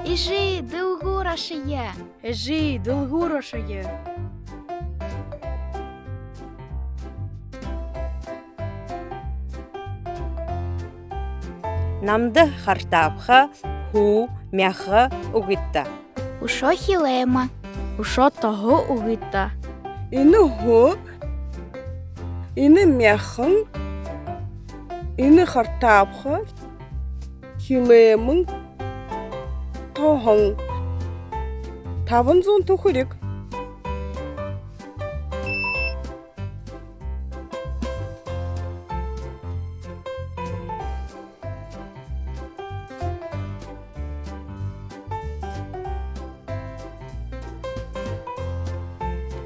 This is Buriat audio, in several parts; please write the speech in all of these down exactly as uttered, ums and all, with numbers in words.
Эжы, дэлгүүр ошоё. Эжы, дэлгүүр ошоё. Намда хартаабха, һү, мяха үгыт даа. Үшөө хилээмэ. Үшөө тоһо үгыт даа. Энэ һү, энэ мяхан, энэ хартаабха, хилээмэн, тоһон. Табан зуун түхэриг.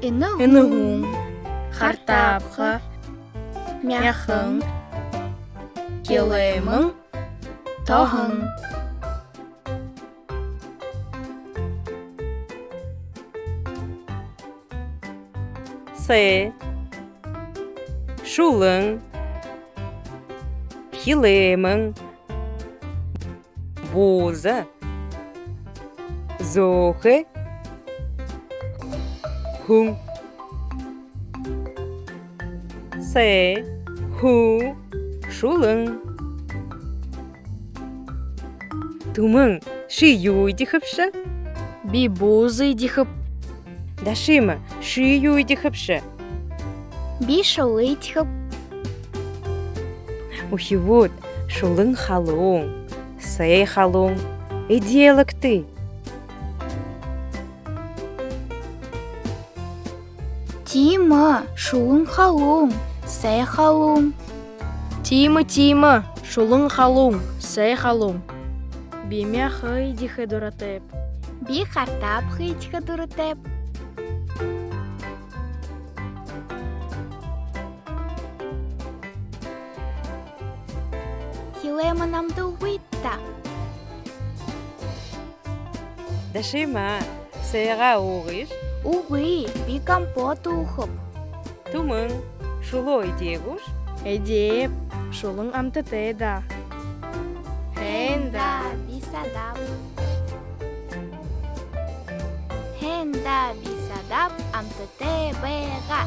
Энэ һүн, хартаабха, мяхан, хилээмэн, тоһон. Сай, шулуун, хилээмэн, бууза, зөөхэй, һүн. Сай, һү, шулуун. Түмэн, ши юу эдихэбши? Би бууза эдихэб. Дашима, ши юу эдихэбши? Би шулуун эдихэб. Үхибүүд, шулуун халуун, сай халуун. Эдеэ лэгты. Тиимэ, шулуун халуун, сай халуун. Тиимэ, тиимэ, шулуун халуун, сай халуун. Би мяха эдихэ дуратайб. Би хартаабха эдихэ дуратайб. Хилээмэ намда үгыт даа. Дашима, сайгаа уугыш. Үгы, би компот уухаб. Түмэн, шулуу эдеэ гүш? Эдеэб, шулуун амтатай даа. Һайн даа, би садааб. Һайн даа, би садааб, амтатай байгаа.